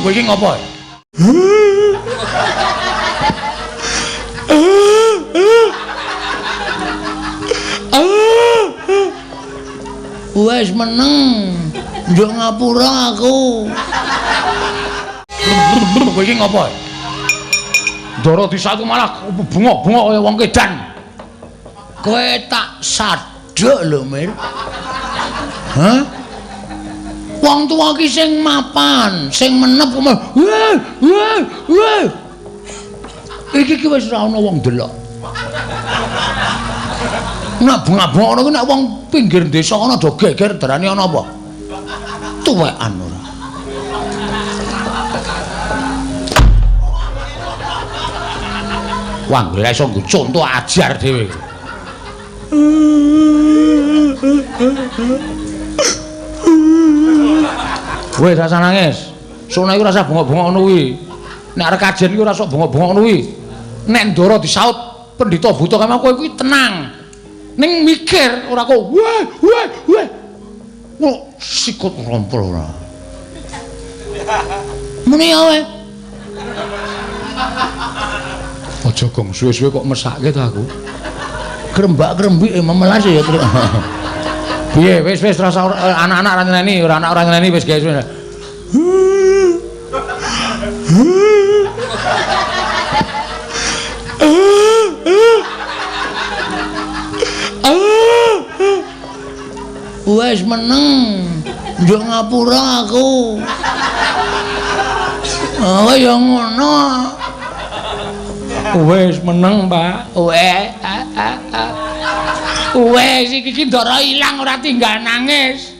Kowe iki ngopo? Wes meneng. Njuk ngapura aku. Kowe iki ngopo? Ndara disaku malah bengok-bengok kaya wong kedan. Kowe tak sadhek lho, Mir. Hah? Wong tuwa ki sing mapan, sing menep kok. Weh, weh, weh. Iki ki wis ora ana wong ndelok. Nek bengak-bengok ngono ki nek wong pinggir desa kono do geger darani ana apa? Tuwekan ora. Wah, ora iso nggo conto ajar dhewe. Wis rasa nangis. Sono iku rasa bengok-bengok ngono kuwi. Nek arep kajen iku ora sok bengok-bengok ngono kuwi. Nek ndara disaut pendhita buta kaya kowe kuwi tenang. Ning mikir ora kok weh weh weh. Kok sikut rompol ora. Muni ya kowe. Aja gong suwe-suwe kok mesake to aku. Krembak-krembik memelas ya terus. Piye wis wis rasa anak-anak ora nyeneni, ora anak ora nyeneni wis guys. Wes meneng. Njuk ngapura aku. Oh ya ngono. Wes meneng, Pak. Wes. Wes iki ki ndara ilang ora tinggal nangis.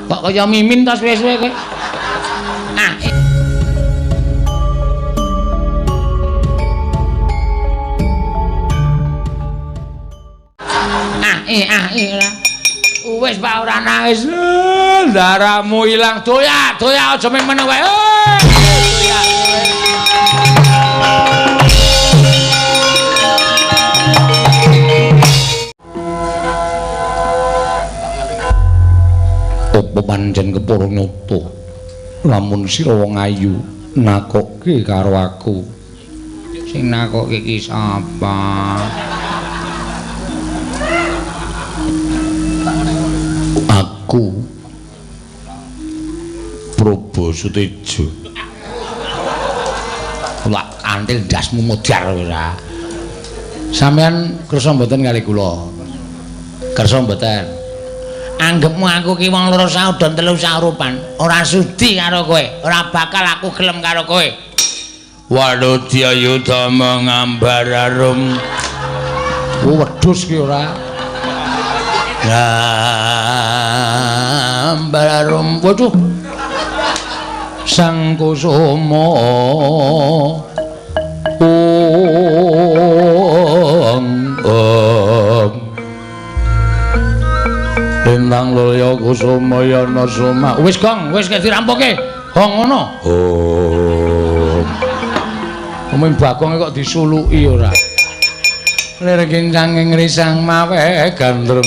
Kok kaya mimin ta suwe-suwe kowe? Ah. Ah, ah, ora. Wes Pak ora nangis. Daramu ilang. Doyak, doyak aja meneng wae. Doyak. Apa pancen kepara nyata lamun sira wong ayu nakokke karo aku? Sing nakokke iki sapa? Aku Probo Sutejo. Lak antil ndasmu modar ora. Sampeyan kersa mboten kali kula? Kersa mboten? Anggepmu aku ki wong loro saudon telu saurupan, ora sudi karo kowe, ora bakal aku gelem karo kowe. Wadudya yuda mengambar arum. Oh, wedhus ki ora. Gambar arum. Waduh. Sang Kusuma. Ong ong. Lintang Lulya Kusuma Yana Suma. Wis gong, wis dirampoke. Gong ngono. Om. Omong Bagong kok disuluki ora. Lir kincang ing risang mawe gandrung.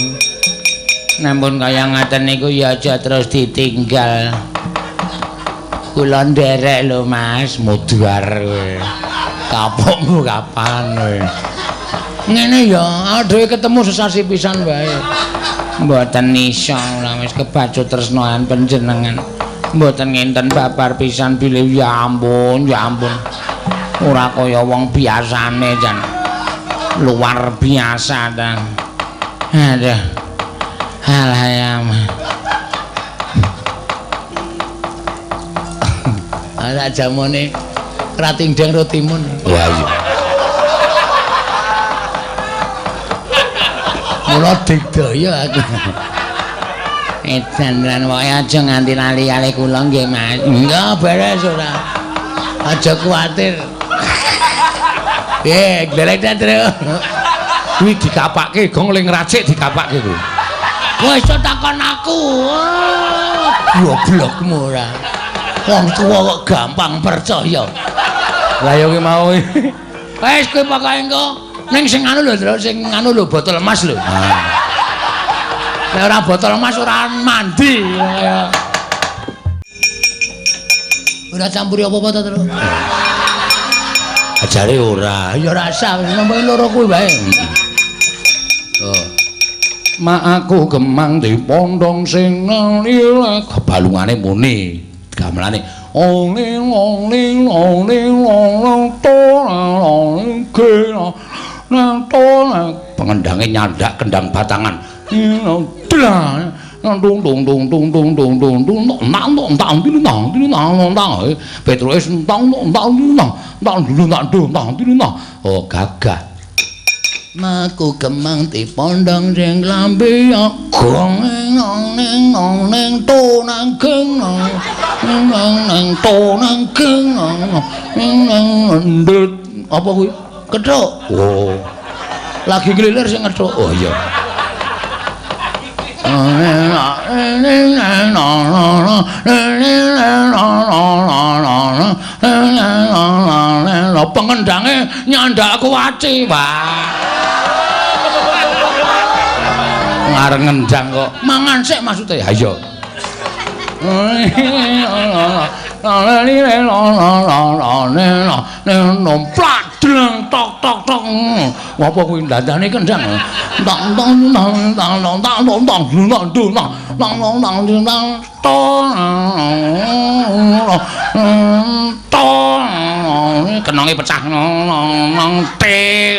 Namun kaya ngaten niku ya aja terus ditinggal. Kula nderek lho Mas, modar kowe. Kapokmu kapan kowe? Ngene ya, dhewe ketemu sesasi pisan wae. Mboten iso ora wis kebacut tresnoan panjenengan. Mboten ngenten babar pisan bilih ya ampun, ya ampun. Ora kaya wong biasane jan. Luar biasa ta. Aduh. Alah ya. Ala jamone ratingdeng rotimun. Wah iya. Mula digdaya aku. Edan lan wae aja nganti lali kali kula nggih Mas. Enggak beres ora. Aja kuwatir. Piye, glerek ta, Tru? Kuwi dikapake gong ling ngracik dikapake kuwi. Kowe iso takon aku. Goblokmu ora. Wong tuwa kok gampang percaya. Lah ya kuwi mau. Wis kowe pokoke engko ning sing anu lho, Tru, sing anu lho botol emas lho. Nek ora botol emas ora mandi. Ora campuri apa-apa to, Truk? Ajare ora. Ya ora sah, wis nampa loro kuwi wae. Oh. Mak aku gemang dipondong sing ngelilek balungane muni gamelane ole ole ole ole to ge na to pengendange nyandak kendang batangan dung dung dung dung dung dung dung dung nang nang nang nang nang nang Petruke nang nang nang nang nang nang nang oh gagah. Maku kemang dipondong sing klambi gong nang nang nang to nang geng nang nang to nang geng nang nang ndut apa kuwi kethuk. Oh lagi klilir sing ngethuk. Oh iya. Pengendange nyandak kuwaci. Wah. Ngareng ngendang kok. Mangan sik maksude. Ha iya. Pladreng tok tok tok. Apa kuwi dandane kendang? Tang tang tang tang tang tang tang tang tang tang tang tang tong tong kenonge pecah nang te.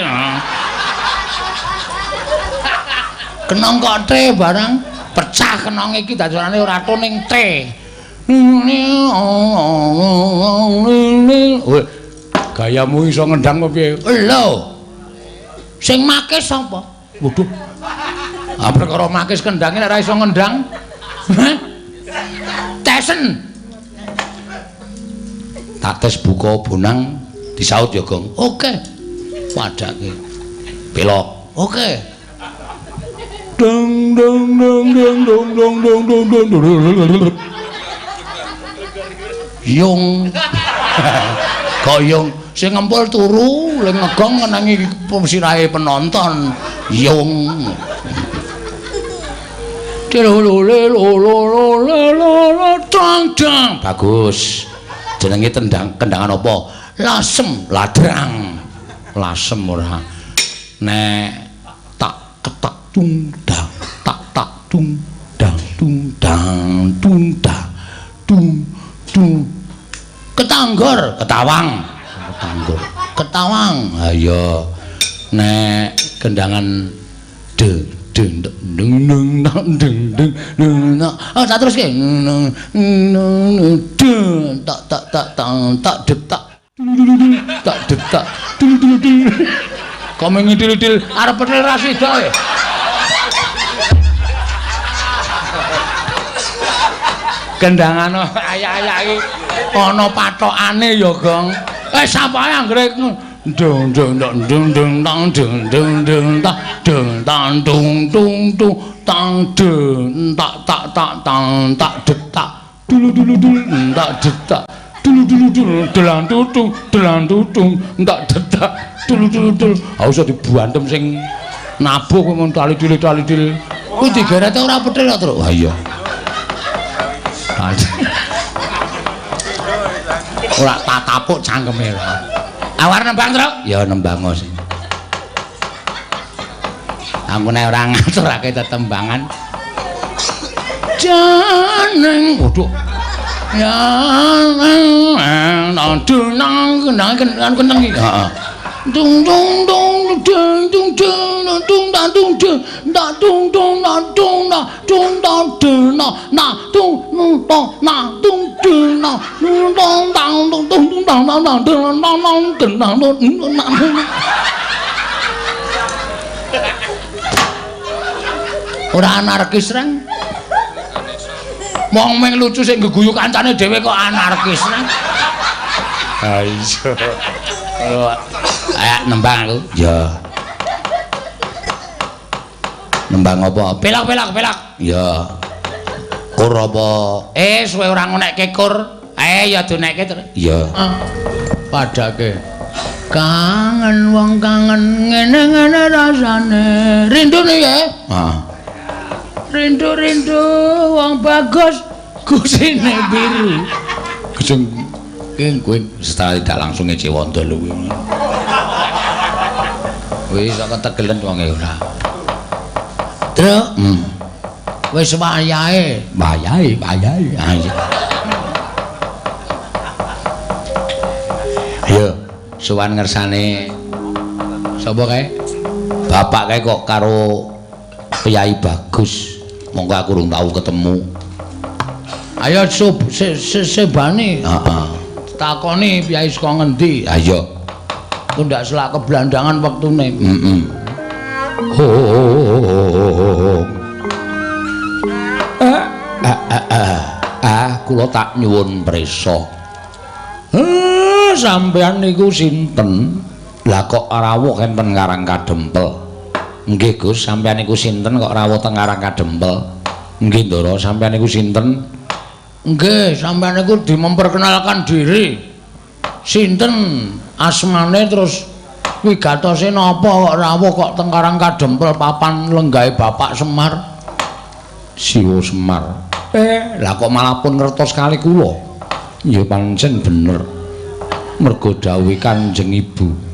Kenong kok te barang pecah kenonge iki dadane ora to ning te. Gayamu iso ngendang apa piye? Lho. Sing make sapa? Waduh. Ah perkara makis kendange nek ora iso ngendang. Hah? Tesen. Tak tes buka bonang disaut ya, Gong. Oke. Padake. Pelok. Oke. Dong dong dong dong dong dong dong dong dong. Yung. Kok yung sing ngempul turu, le ngegong ngenangi sirahe penonton. Yung. Bagus. Jenenge tendang kendangan apa? Lasem, ladrang. Lasem ora. Nek tak ketak tung dang tak tak tung dang tung dang tung dang tung tung ketanggor ketawang ketanggor ketawang. Ayo nek kendangan deng deng deng deng deng deng deng oh tak teruske deng tak tak tak tak tak detak tak detak kok ngidil-idil arep petil ra sida e. Kendangan ayak-ayak iki ana patokane ya, Gong. Sapae anggere dong dong dong dong dong dong dong dong dong dong tang dung dung dung tang deng tak tak tak tang tak detak dulu dulu dulu tak detak dulu dulu dulu delang tutung delang tutung tak detak dulu dulu dulu. Ha usah dibantem sing nabuh kowe mun tali dili tali dili. Kuwi digerete ora petil kok, Truk. Ha iya. Ora tak tapuk cangkeme. Awar nembang, Truk? Ya nembang sih. Aku nek ora ngaturake tetembangan. Janeng waduh. Ya nang nang nang keneng iki. Heeh. Dung dung dung dung dung dung dung dang dung dung da dung dung da dung da dung da dung na na dung dung na dung dung na dung dong dang dung dung dung dang dang dang dung dang dang dung dang dung dang. Ora anarkis reng. Wong meng lucu sing geguyu kancane dhewe kok anarkis reng. Ha iya. Ayak nembang aku. Ya. Nembang apa? Pelok pelok pelok. Ya. Kur apa? Suwe ora ngonekke kur. Ya donekke terus. Ya. Padake. Kangen wong kangen ngene-ngene rasane. Rindune ya. Heeh. Rindu-rindu wong bagus gusine biru. Sing kowe secara tidak langsung ngece wondo lho kuwi. Wis kok ketegelen wonge ora. Truk. Wis wayahe, wayahe, wayahe. Ayo. Ayo, sowan ngersane sapa kae? Bapak kae kok karo Kyai Bagus. Monggo aku urung tau ketemu. Ayo sub sebane. Heeh. Takoni piyai saka ngendi? Ayo. Ku ndak selak keblandangan wektune. Heeh. Kula tak nyuwun prisa. Sampeyan niku sinten? Lah kok rawuh enten Karang Kadempel? Nggih Gus, sampeyan niku sinten kok rawuh teng Karang Kadempel? Nggih Ndara, sampeyan niku sinten? Nggih, sampeyan niku dimemperkenalkan diri. Sinten asmane terus wigatose napa kok rawuh kok teng Karang Kadempel papan lenggahe Bapak Semar? Siwa Semar. Lah kok malah pun ngertos kali kula. Ya pancen bener. Mergo dawuhe Kanjeng Ibu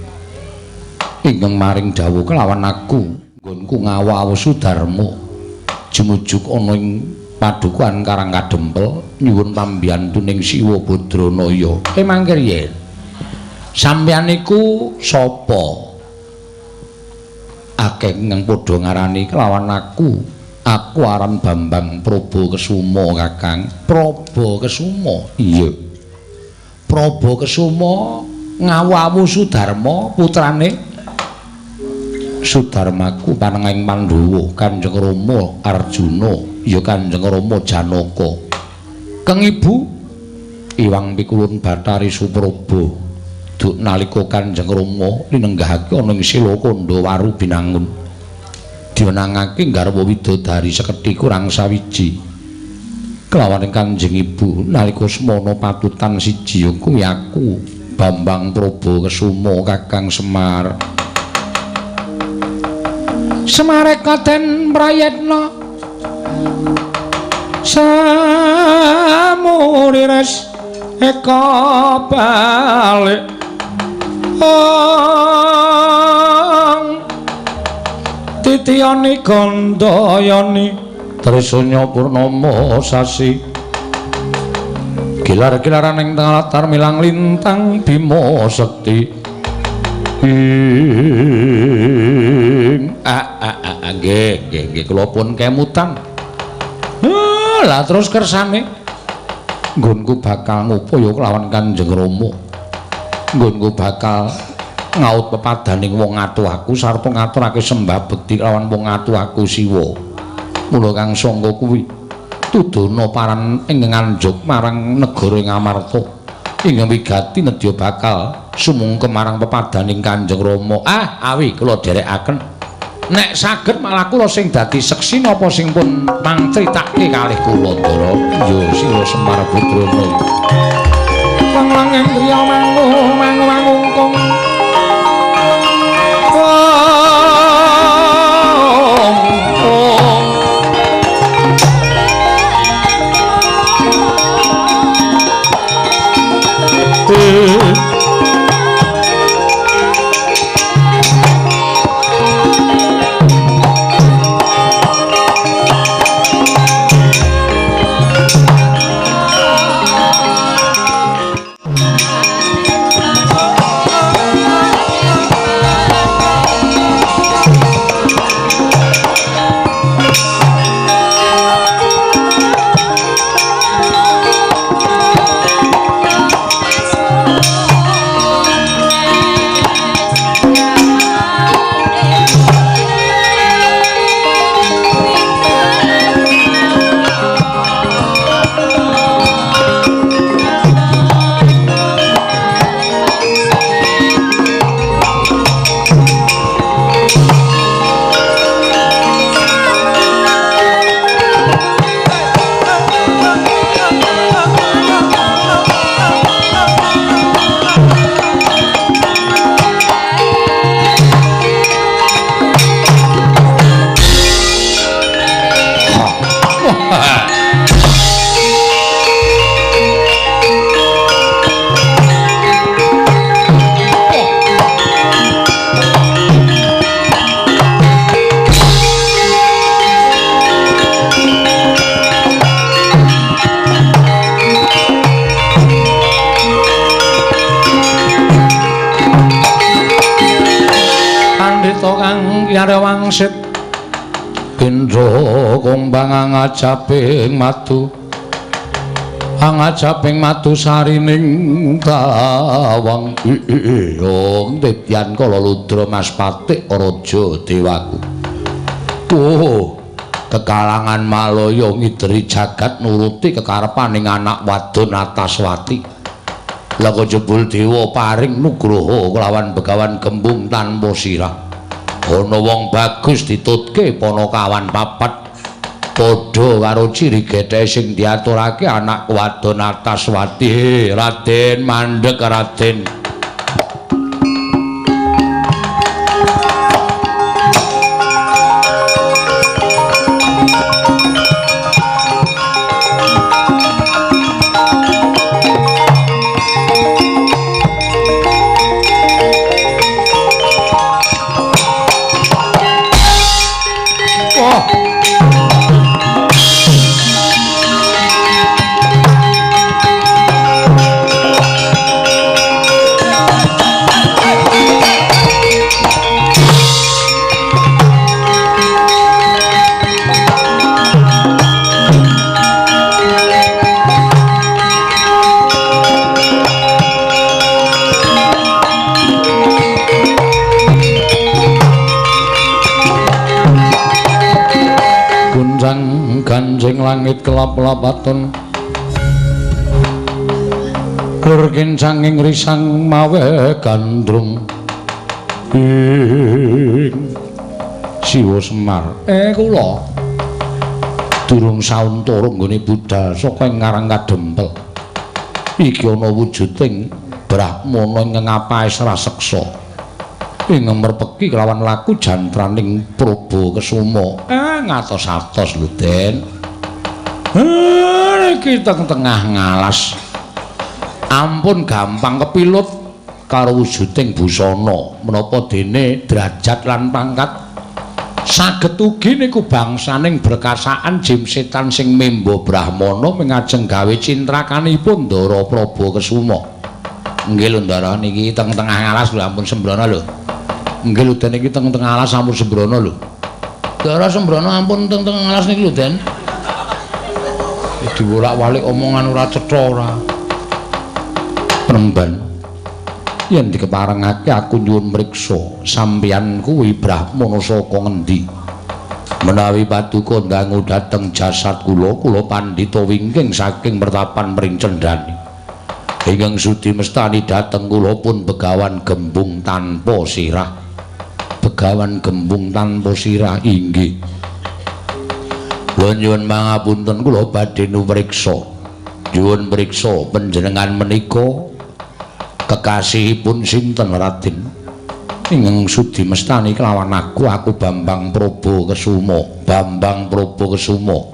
ingkang maring dawuh kelawan aku, nggonku ngawu-awu Sudarma jumujuk ana ing padukuhan Karang Kadempel nyuwun pambiyantuning Siwa Badranaya. Mangke riyen sampeyan niku sapa? Akeh ingkang padha ngarani kelawan aku. Aku aran Bambang Prabu Kesuma, Kakang. Prabu Kesuma. Iya. Prabu Kesuma ngawu-awu Sudarma putrane Sudarmaku panengahing Pandhawa Kanjeng Rama Arjuna ya Kanjeng Rama Janaka. Keng Ibu Iwang Pikulun Bathari Supraba duk nalika Kanjeng Rama linenggahake ana ing Sila Kandha Waru Binangun diwenangake garwa widodari sekedhi kurang sawiji kelawan Kanjeng Ibu nalika semana patutan siji ya kuwi aku Bambang Prabu Kesuma Kakang Semar. Semareka den prayetna samurires eka balik ong titiyani gandayani trisanya purnama sasi gilar-gilaran ing tengah latar milang lintang bima sekti. Nggih nggih nggih kula pun kemutan. Lah terus kersane nggonku bakal ngupaya kelawan Kanjeng Rama. Nggonku bakal ngaut pepadaning wong atuh aku sarta ngaturake sembah bekti kelawan wong atuh aku Siwa. Mula kang sangka kuwi tudana paran ing nganjuk marang negara Ngamarta ingkang wigati nedya bakal sumungkem marang pepadaning Kanjeng Rama. Awi kula dherekaken. Nek saged malah kula sing dadi seksi napa sing pun mangcritake kalih kula Ndara. Ya Siwa Semar Putrana. Wong langeng griya mangu mangu mangungkung. liare wangsit Indra kumbang angajaping madu angajaping madu sarining tawang ing titian kala ludra Mas Patik raja dewaku. Oh, kekalangan Malaya ngideri jagat nuruti kekarepaning anak wadon Ataswati. Lha kok jebul dewa paring nugroho kelawan Begawan Gembung tanpa sirah. Ana wong bagus ditutke panakawan papat padha karo ciri getheke sing diaturake anak wadon Ataswati. Raden mandeg Raden. Ganjing langit kelap-lapaton klur kincanging risang mawe gandrung ing Siwa Semar. Kula durung sauntara nggone budal saka ing Ngarang Kadempel. Iki ana wujuding brahmana ing ngapaes raseksa ing merpeki kelawan laku jantraning Prabu Kesuma. Ngatos-atos lho Den. Iki teng tengah ngalas. Ampun gampang kepilut karo wujuding busana. Menapa dene derajat lan pangkat saged ugi niku bangsaning berkasaan jim setan sing membo brahmana mengajeng gawe cintrakanipun Ndara Prabu Kesuma. Nggih lho Ndara, niki teng tengah ngalas lho ampun sembrono lho. Nggih lho Den, iki teng tengah alas ampun sembrono lho. Ndara sembrono ampun teng tengah alas niki lho Den. Diwolak-walik omongan ora cetha ora. Penemban. Yen dikeparengake aku nyuwun mriksa sampeyan kuwi brahmana saka ngendi? Menawi paduka ndangu dhateng jasad kula, kula pandhita wingking saking mertapan mring cendhani. Ingkang sudi mestani dhateng kula pun Begawan Gembung tanpa sirah. Begawan Gembung tanpa sirah inggih. Kula nyuwun pangapunten, kula badhe nupriksa. Nyuwun priksa panjenengan menika kekasihipun sinten Raden? Ingkang sudi mestani kelawan aku, aku Bambang Prabu Kesuma. Bambang Prabu Kesuma.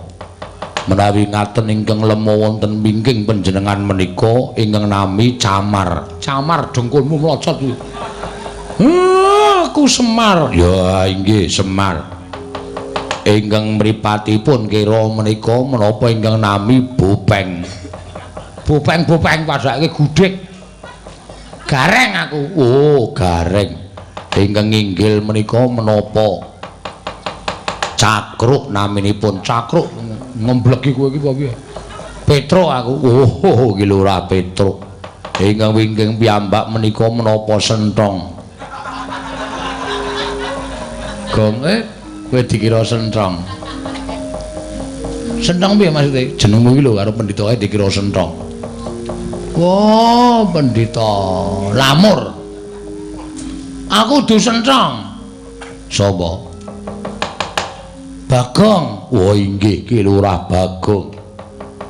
Menawi ngaten ingkang lema wonten wingking panjenengan menika ingkang nami Camar. Camar dengkulmu mlocot kuwi. Aku Semar. Ya inggih Semar. Ingkang mripatipun kira menika menapa ingkang nami Bopeng. Bopeng-bopeng padhake gudhek. Gareng aku. Oh, gareng. Ingkang inggil menika menapa? Cakruk naminipun. Cakruk ngemblegi kowe iki apa piye? Petruk aku. Oh, iki lho ora Petruk. Ingkang wingking piyambak menika menapa Senthong. Gong kowe dikira Senthong. Senthong piye maksude? Jenengmu iki lho karo pendhita kae dikira Senthong. Oh, pendhita Lamur. Aku du Senthong. Sapa? Bagong. Oh inggih Ki Lurah Bagong.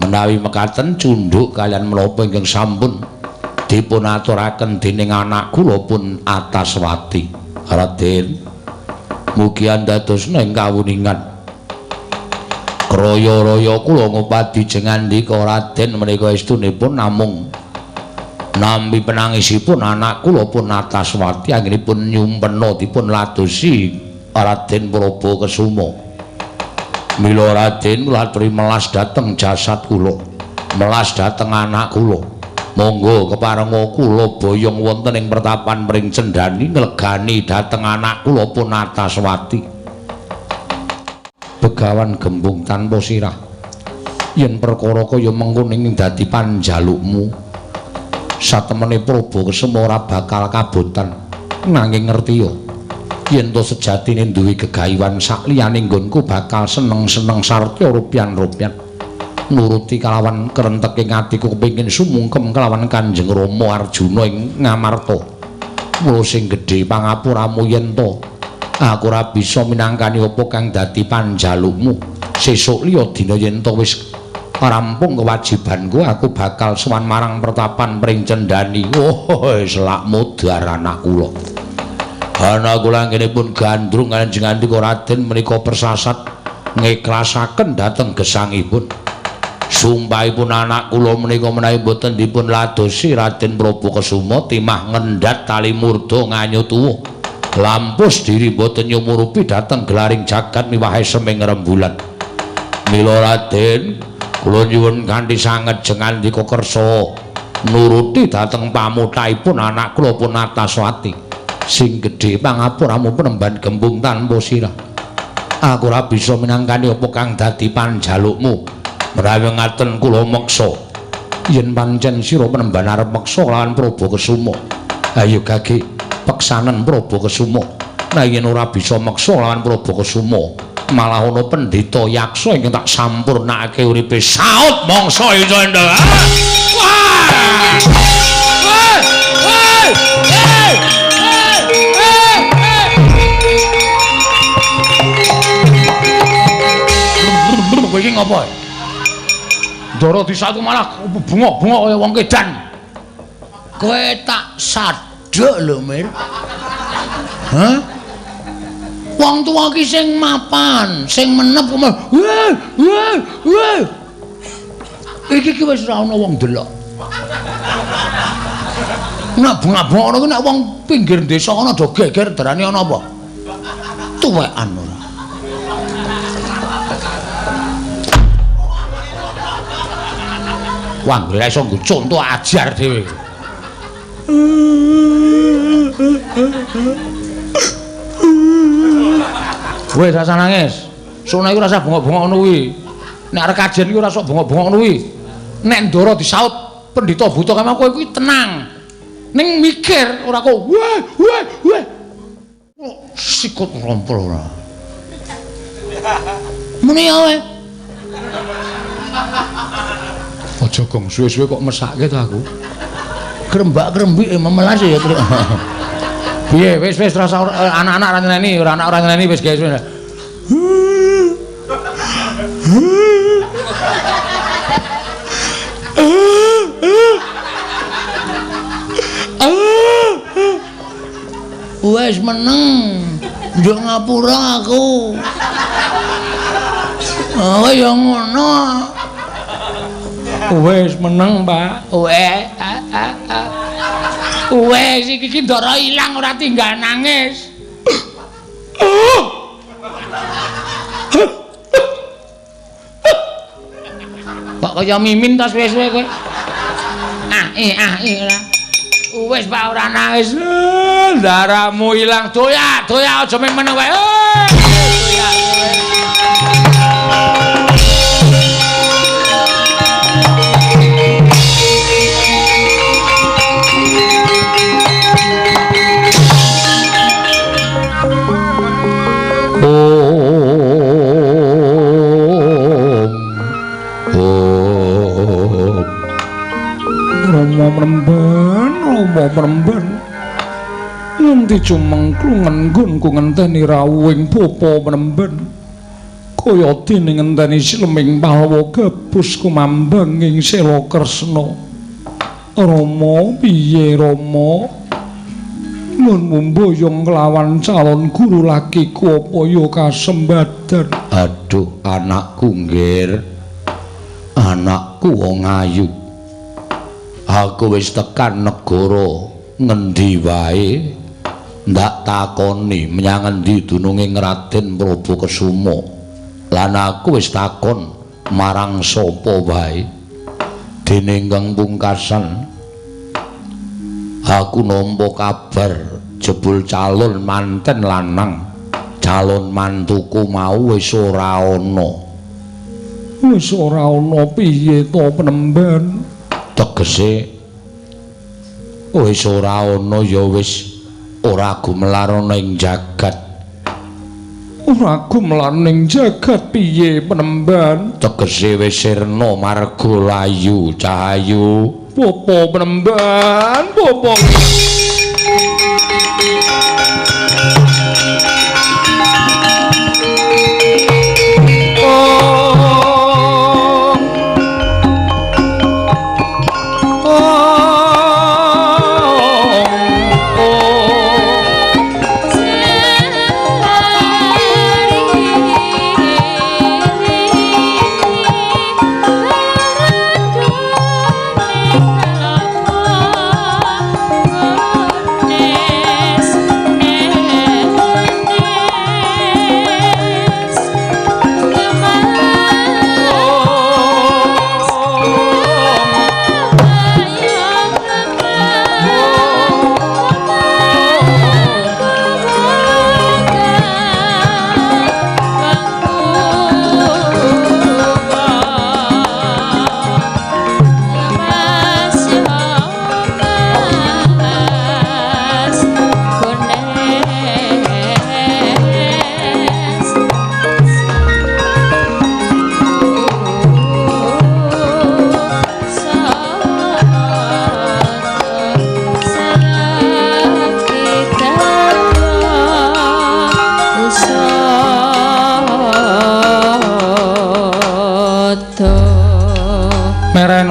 Menawi mekaten cundhuk kalian menapa ingkang sampun dipun aturaken dening anak kula pun Ataswati. Raden, mugi andadosna ing kawuningan. Kraya-raya kula ngupadi jengandika Raden menika estunipun namung nampi penangisipun anak kula pun Ataswati anggenipun nyumpena dipun ladosi Raden Prabu Kesuma. Mila Raden kula aturi melas dhateng jasad kula, melas dhateng anak kula. Monggo keparenga kula boyong wonten ing pertapan Pring Cendhani nglegani dhateng anak kula pun Nataswati. Begawan Gembung tanpa sirah, yen perkara kaya mengkono ing dadi panjalukmu, satemene Prabu Kesuma ora bakal kabotan. Nanging ngertiya yen to sejatine duwe gegayuhan sakliyane nggonku bakal seneng-seneng sarta rupyan-rupyan nuruti kalawan krenteking atiku kepengin sumungkem kelawan Kanjeng Rama Arjuna ing Ngamarta. Mula sing gedhe pangapuramu yen to aku ora bisa minangkani apa kang dadi panjalukmu. Sesuk liya dina yen to wis rampung kewajibanku, aku bakal sowan marang pertapan Pring Cendhani. Oh, selak mudhar anak kula. Anak kula anggenipun gandrung Kanjeng Andika Raden menika persasat ngiklasaken dhateng gesangipun. Sumpahipun anak kula menika menawi boten dipun ladosi Raden Prabu Kesuma timah ngendhat tali murda nganyu tuwa. Lampus diri boten nyumurupi dhateng gelaring jagat miwahe seming rembulan. Mila Raden, kula nyuwun kanthi sanget jeng andika kersa nuruti dhateng pamutaipun anak kula pun Nataswati. Sing gedhe pangapuramu penemban Gembung tanpa sirah, aku ora bisa minangkani apa kang dadi panjalukmu. Menawi ngaten kula meksa, yen pancen sira penemban arep meksa lawan Prabu Kesuma, ayo gage peksanen Prabu Kesuma. Nah yen ora bisa meksa lawan Prabu Kesuma, malah ana pendhita yaksa ingkang tak sampurnakake uripe. Saut mangsa iso ndha. Wah! Wah! Wah! Kowe iki ngopo? Ndara disatu malah bengok-bengok kaya wong kedan. Kowe tak sadhuk lho, Mir. Hah? Wong tuwa ki sing mapan, sing menep kok. Wah, wah, wah. Iki ki wis ora ana wong delok. Nek bengak-bengok ngono ki nek wong pinggir desa kono do geger darani ana apa? Tuwekan ora. Wah, ora iso nggo conto ajar dhewe. Wis rasa nangis. Sono iku rasa bengok-bengok ngono kuwi. Nek arep kajen iku ora sok bengok-bengok ngono kuwi. Nek ndara disaut pendhita buta kaya kowe kuwi tenang. Ning mikir ora kok wah wah wah. Sikut rompol ora. Muni ae. Aja gong suwe-suwe kok mesake to aku. Krembak-krembik memelas ya. Piye wis wis rasa anak-anak ora nyeneni, ora anak ora nyeneni wis guys. Wis meneng. Njuk ngapura aku. Oh ya ngono. Wis meneng, Pak. Wes iki ki ndara ilang ora tinggal nangis. Kok kaya mimin ta suwe-suwe kowe? Ah eh ah eh ora. Wis Pak ora nangis. Ndaramu ilang. Doyak, doyak aja meneng wae. Doyak. Rama Premban, nganti cumengklungen nggonku ngenteni rawuhing bapa Premban, kaya dene ngenteni sileming pahlawa gabus kumambang ing Sela Kresna. Rama piye Rama? Nggonmu mboyong kelawan calon guru lakiku apa ya kasembadan? Aduh anakku nggir, anakku wong ayu. Aku wis tekan negara ngendi wae ndak takoni menyang endi dununge Raden Prabu Kesuma. Lan aku wis takon marang sapa wae. Dene ingkang pungkasan Aku nampa kabar jebul calon manten lanang, calon mantuku mau wis ora ana. Wis ora ana piye to penemban? Tegese wis ora ana ya wis ora gumelar ana ing jagat. Ora gumelar ning jagat piye penemban? Tegese wis sirna marga layu cahayu. Popo penemban, popo.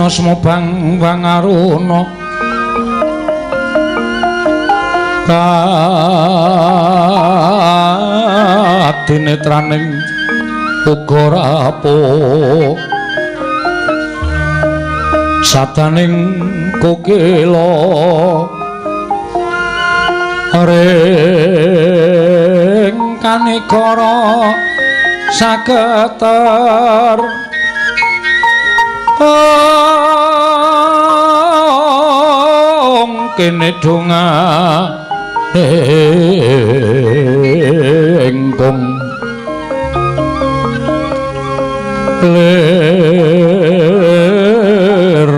Semubang wangaruna kadinetraning uga rapuh sadaning kokila ring kanegara saketer kene donga engkong lir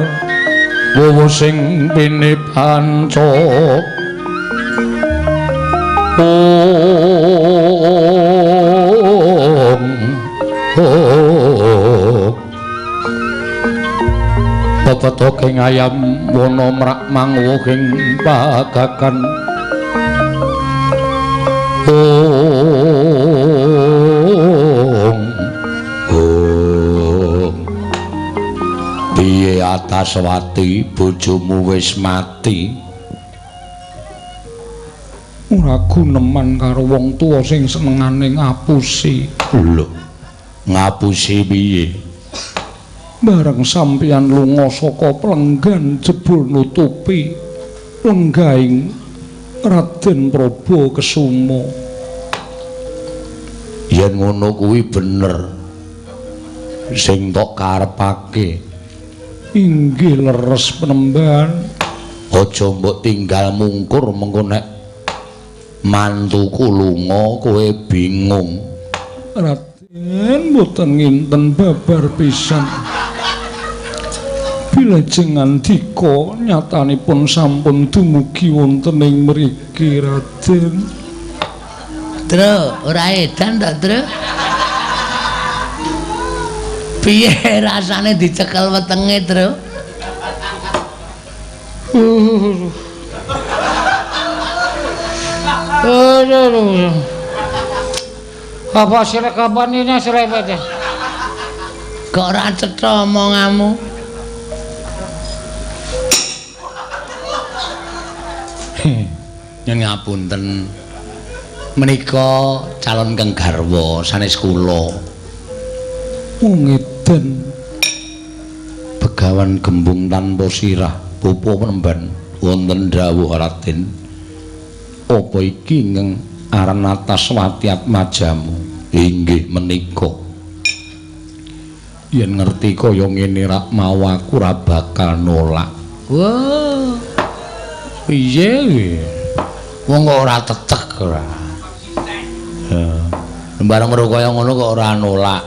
wowo sing pinipanca pepetoking ayam wana mrak manguwuhing pagakan ong piye Ataswati bojomu wis mati? Ora guneman karo wong tuwa sing senengane ngapusi. Lho, ngapusi piye? Bareng sampeyan lunga saka plenggan jebul nutupi lenggahing Raden Prabu Kesuma. Yen ngono kuwi bener sing tok karepake. Inggih leres penemban. Aja mbok tinggal mungkur mengko nek mantuku lunga kowe bingung. Raden mboten nginten babar pisan. Bilajeng ngandika nyatanipun sampun dumugi wonten ing mriki Raden. Tru, ora edan ta, Tru? Piye rasane dicekel wetenge, Tru? Aduh. Apa sirek kapan ini serempet ya? Kok ora cetha omonganmu? Nyuwun ngapunten. Menika calon kang garwa sanes kula. Wong edan Begawan Gembung tanpa sirah pupu penemban wonten dawuh Raden. Apa iki ingkang aran Ataswati Atmajamu? Inggih menika. Yen ngerti kaya ngene rak mau aku ora bakal nolak. Wah. Piye kuwi? Wong kok ora tetek ora. Heeh. Bareng weruh kaya ngono kok ora nolak.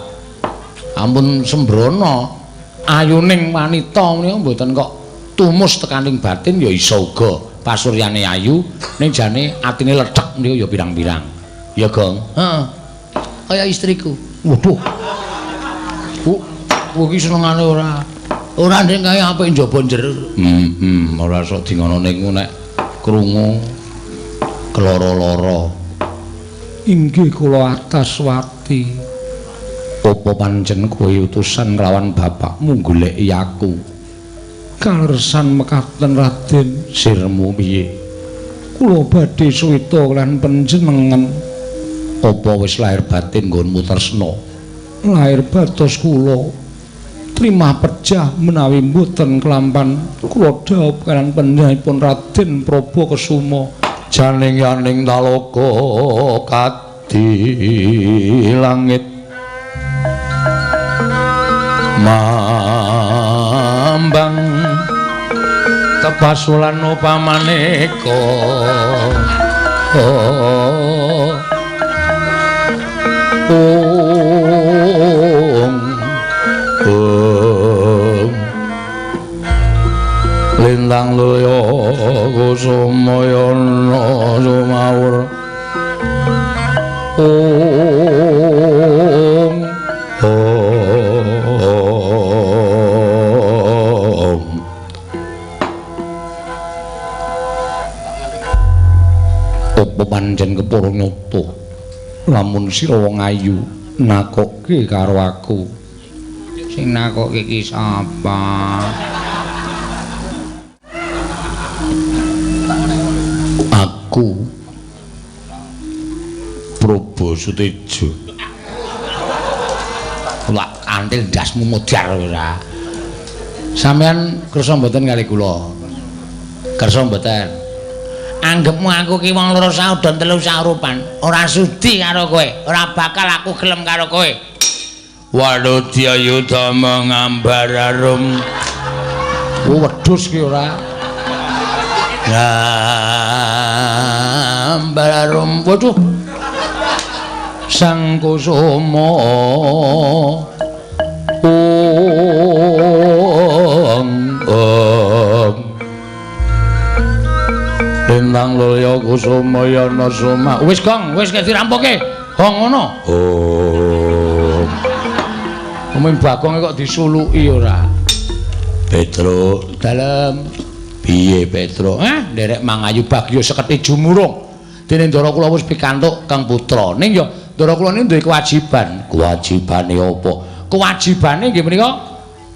Ampun sembrono. Ayuning wanita menika mboten kok tumus tekaning batin ya iso uga pasuryane ayu ning jane atine lethek menika ya pirang-pirang. Ya, Gong. Heeh. Kaya istriku. Waduh. Bu, iki senengane ora. Ora ndek kaya apik njaba jero. Ora sok di ngono niku nek krungu keloro-loro. Inggih kula ataswati. Apa pancen kowe utusan kelawan bapakmu goleki aku? Kaleresan mekaten Raden. Sirmu piye? Kula badhe suwita lan panjenengan. Apa wis lahir batin nggonmu tresna? Lahir batos kula. Trimah pejah menawi mboten kelampan kula dhaup kalian panjenenganipun Raden Prabu Kesuma. Janing yaning talaga kadi langit mambang tepasulan upamaneka. Ong ong lintang loyo kusumayana sumawur. Ong ong apa pancen kepara nyata lamun sira wong ayu nakokke karo aku? Sing nakokke iki sapa? Aku Prabu Sutejo. Lak antil ndasmu modar ora. Sampeyan kersa mboten kali kula? Kersa mboten? Anggepmu aku ki wong loro saudon telu saurupan, ora sudi karo kowe, ora bakal aku gelem karo kowe. Wadudya yuda mengambar arum. Oh, wedhus ki ora. Gambar arum. Waduh. Sang Kusuma. Ong ong. Lintang loyo kusuma yana suma. Wis Gong, wis dirampoke. Gong ngono. Oh. Umum Bagong kok disuluki ora? Petro, dalem. Piye Petro? Hah, nderek mangayu bagya seketi jumurung. Dene ndara kula wis pikantuk Kang Putra. Ning ya ndara kula niki duwe kewajiban. Kewajibane apa? Kewajibane nggih menika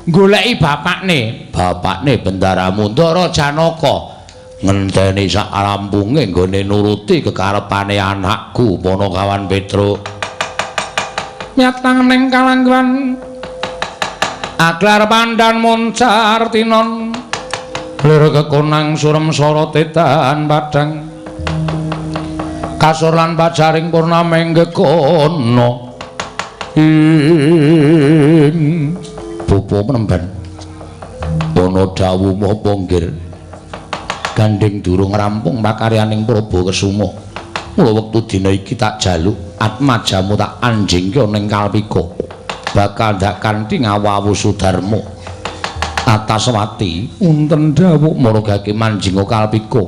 goleki bapakne. Bapakne bendaramu Ndara Janaka. Ngenteni sak rampunge nggone nuruti kekarepane anakku Panakawan Petro. Nyatang ning kalangguan aglar pandan moncar tinon lir kekonang surem sorote tan padang kasur lan pajaring purnama nggekono ing bapa penemban ana dawuh apa nggir gandeng durung rampung pakaryaning Prabu Kesuma. Mula wektu dina iki tak jaluk atmajamu tak anjingke ning Kalpika bakal ndak kanthi ngawawu Sudarma Ataswati unten dawuh marogake manjinga Kalpika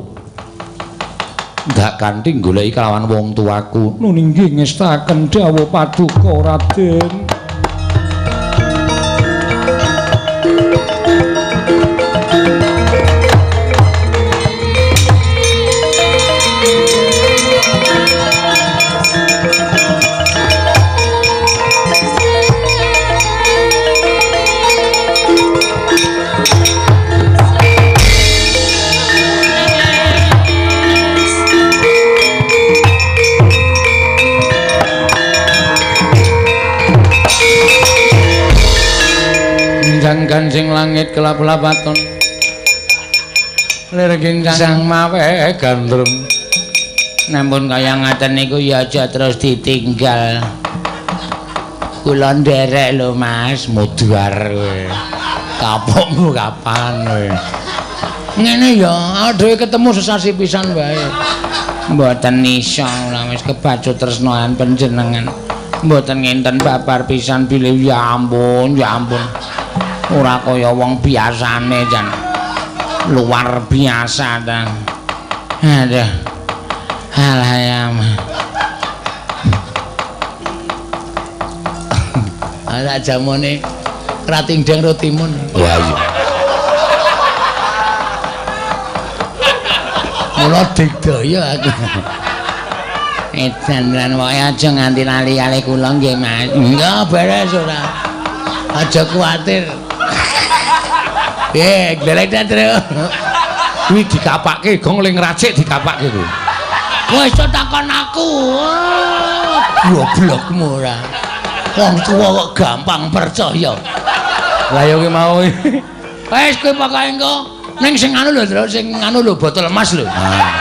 ndak kanthi goleki kelawan wong tuaku. Nun inggih ngestaken dawuh paduka Raden. Kancing langit kelap-lapaton lir kincang mawe gandrung. Namun kaya ngaten niku ya aja terus ditinggal. Kula nderek lho Mas, modar kowe. Kapokmu kapan kowe? Ngene ya, awake dhewe ketemu sesasi pisan wae. Mboten iso, kula wis kebacut tresna panjenengan. Mboten ngenten babar pisan bilih ya ampun, ya ampun. Ora kaya wong biasane jan. Luar biasa ta. Aduh. Alah ya. Ala jamone ratingdeng rotimun. Wah iya. Mula digdaya aku. Edan lan wae aja nganti lali kalih kula nggih Mas. Enggak beres ora. Aja kuwatir. Piye, glelek ta, Tru? Kuwi dikapake gong ling racik dikapake kuwi. Kowe iso takon aku. Goblokmu ora. Wong tuwa kok gampang percaya. Lah ya kuwi mau. Wis kowe pokoke engko ning sing anu lho, Tru, sing anu lho botol emas lho. Ah.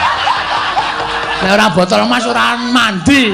Nek ora botol emas ora mandi.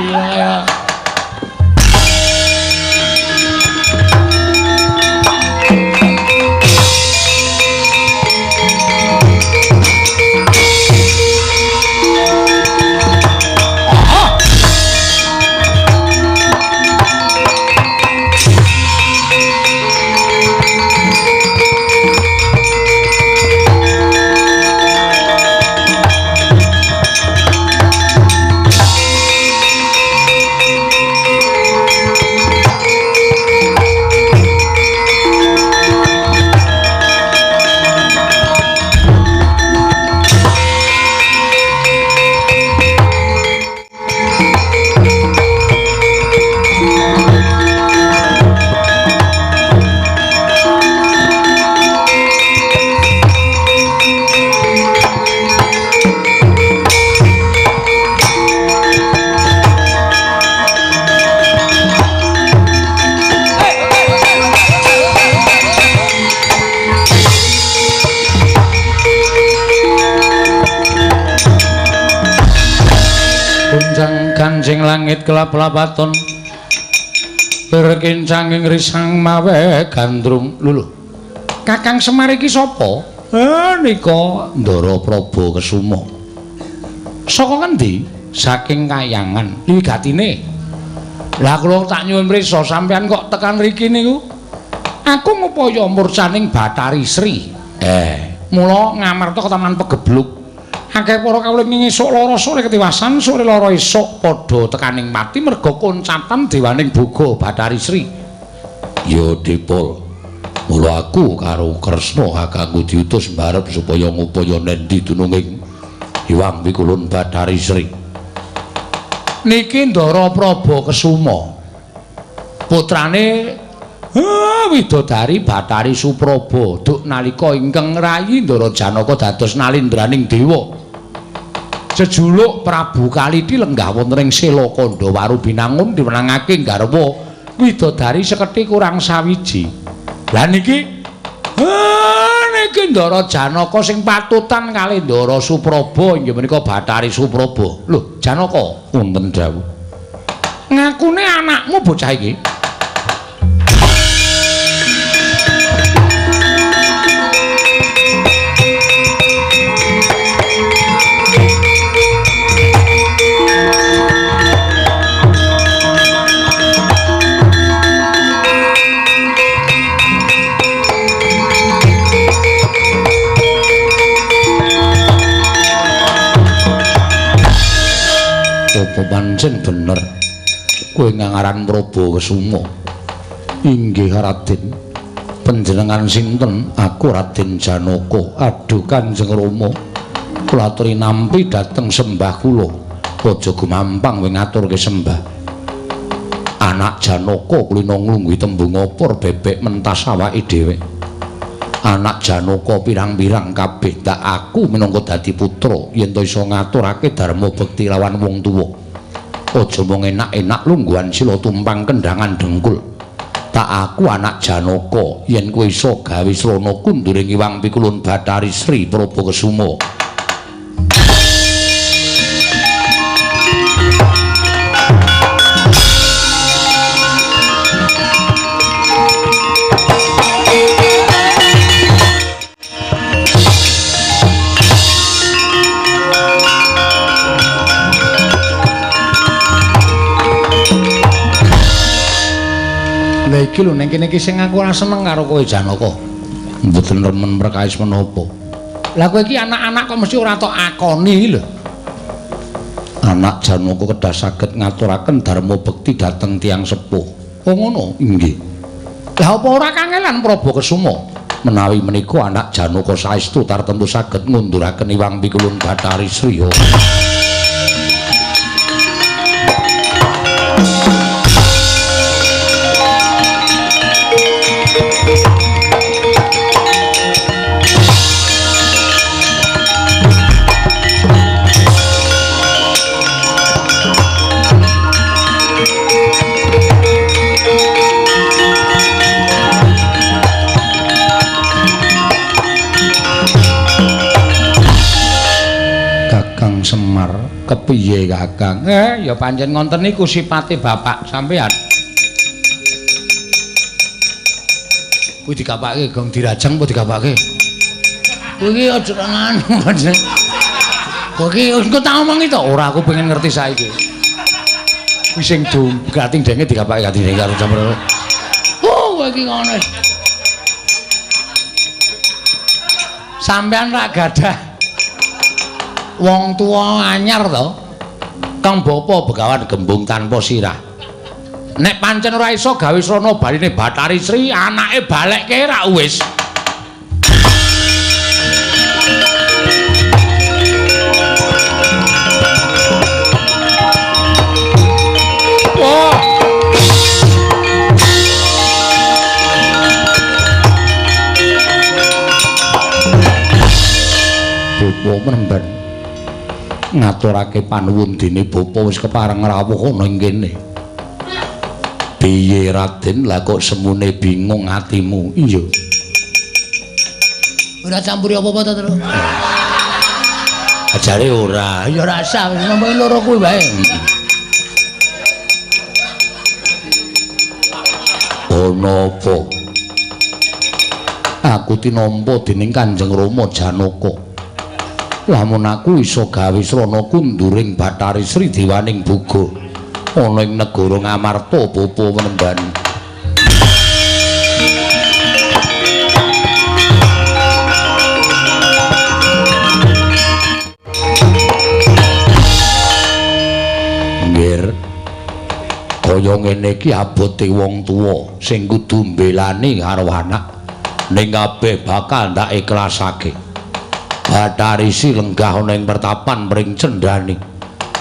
Kancing langit kelap-lapaton lir kincanging risang mawe gandrung. Lho Kakang Semar iki sapa? Nika Ndara Prabu Kesuma. Saka ngendi? Saking Kayangan. Iki gatine. Lah kula tak nyuwun prisa sampean kok tekan mriki niku? Aku ngupaya murcaning Bathari Sri. Mula ngamarta ke Taman Pegebluk. Akeh para kawula ing esuk lara sore ketiwasan sore lara esuk padha tekaning pati merga koncatan dewaning boga Bathari Sri. Ya Dipol, mula aku karo Kresna kakangku diutus mbarep supaya ngupaya nendi dununging Hyang Wikulun Bathari Sri. Niki Ndara Prabu Kesuma. Putrane Widodari Bathari Supraba duk nalika ingkang rayi Ndara Janaka dados nalindraning dewa. Jejuluk Prabu Kaliti lenggah wonten ing Sela Kandha Warubinangun diwenangake garwa widodari sekethi kurang sawiji. Lah niki niki Ndara Janaka sing patutan kalih Ndara Supraba inggih menika Bathari Supraba. Lho, Janaka wonten dawuh. Ngakune anakmu bocah iki. Apa pancen bener kowe ngangaran Prabu Kesuma? Inggih Raden. Panjenengan sinten? Aku Raden Janaka. Aduh Kanjeng Rama, kula aturi nampi dhateng sembah kula. Aja gumampang kowe ngaturke sembah. Anak Janaka kulina nglungguhi tembung opor bebek mentas awake dhewe. Anak Janaka pirang-pirang kabeh tak aku minangka dadi putra yen to iso ngaturake dharma bekti lawan wong tuwa. Aja mung enak-enak lungguhan sila tumpang kendhangan dengkul. Tak aku anak Janaka yen kowe iso gawe srana kunduring Hyang Pikulun Bathari Sri Prabu Kesuma. Lha iki lho ning kene iki sing aku ora seneng karo kowe Janaka. Mboten remen perkawis menapa. Lah kowe iki anak-anak kok mesti ora tok akoni lho. Anak Janaka kedah saged ngaturaken dharma bekti dhateng tiyang sepuh. Oh ngono? Inggih. Lah apa ora kangelan Prabu Kesuma? Menawi menika anak Janaka saestu tartemtu saged ngunduraken Iwang Pikulun Bathari Sri. Semar kepiye Kakang? Ya pancen ngonten niku sipate bapak sampean. Kuwi digapake gong dirajang apa digapake? Kuwi iki aja nganu pancen. Kowe iki engko tak omongi to? Ora, aku pengen ngerti saiki. Kuwi sing gating denge digapake gating denge karo jamur. Oh, kowe iki ngono. Sampean rak gadah wong tuwa anyar to, kang bapa Begawan Gembung tanpa sirah. Nek pancen ora iso gawe srana baline Bathari Sri, anake balekke rak wis. Wah. Bapa menemban ngaturake panuwun dene bapa wis kepareng rawuh ana ing kene. Piye Raden, lah kok semune bingung atimu? Iya. Ora campuri apa-apa to, Tru? Ajare ora. Ya ora usah, wis nampa loro kuwi wae. Ana apa? Aku tinampa dening Kanjeng Rama Janaka. Lamun aku iso gawe srana kunduring Bathari Sri Dewaning Buga ana ing negara Ngamarta bapa menemban. Nggir, kaya ngene iki abote wong tuwa sing kudu mbelani karo anak ning kabeh bakal ndak ikhlasake. Bathari Sri lenggah ana ing pertapan pring cendhani.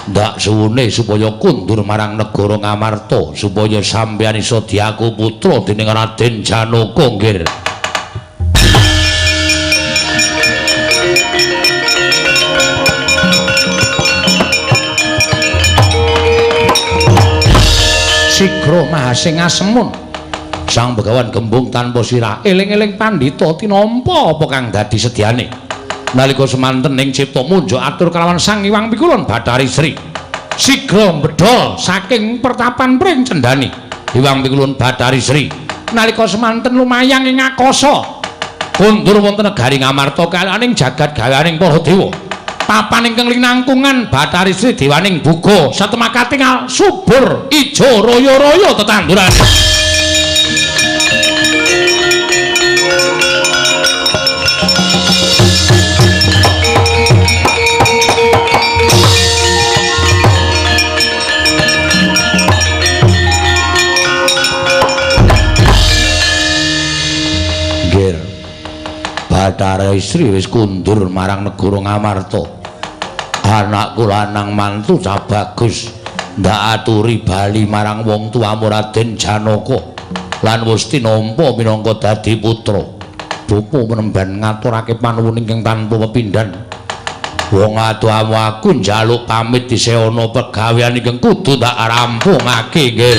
Ndak suwune supaya kundur marang negara Ngamarta supaya sampeyan iso diaku putra dening Raden Janaka nggir. Sigra mahasing asemun Sang Begawan Gembung tanpa sirah eling-eling pandhita tinampa apa kang dadi sedyane. Nalika semanten ing cipta munjuk atur kalawan Sang Hyang Pikulun Bathari Sri. Sigra mbedhol saking pertapan pring cendhani Hyang Pikulun Bathari Sri. Nalika semanten lumayang ing akasa kundur wonten negari Ngamarta kalaning jagat gaweaning para dewa. Papan ingkang linangkungan Bathari Sri dewaning buga satemah katingal subur ijo royo-royo tetanduran. Bathara Sri wis kundur marang negara Ngamarta. Anakku lanang mantu cah bagus ndak aturi bali marang wong tuamu Raden Janaka lan wis tinampa minangka dadi putra. Bapa menemban ngaturake panuwun ingkang tanpa pepindhan. Wong atuamu aku njaluk pamit isih ana pegawean ingkang kudu tak rampungake nggih.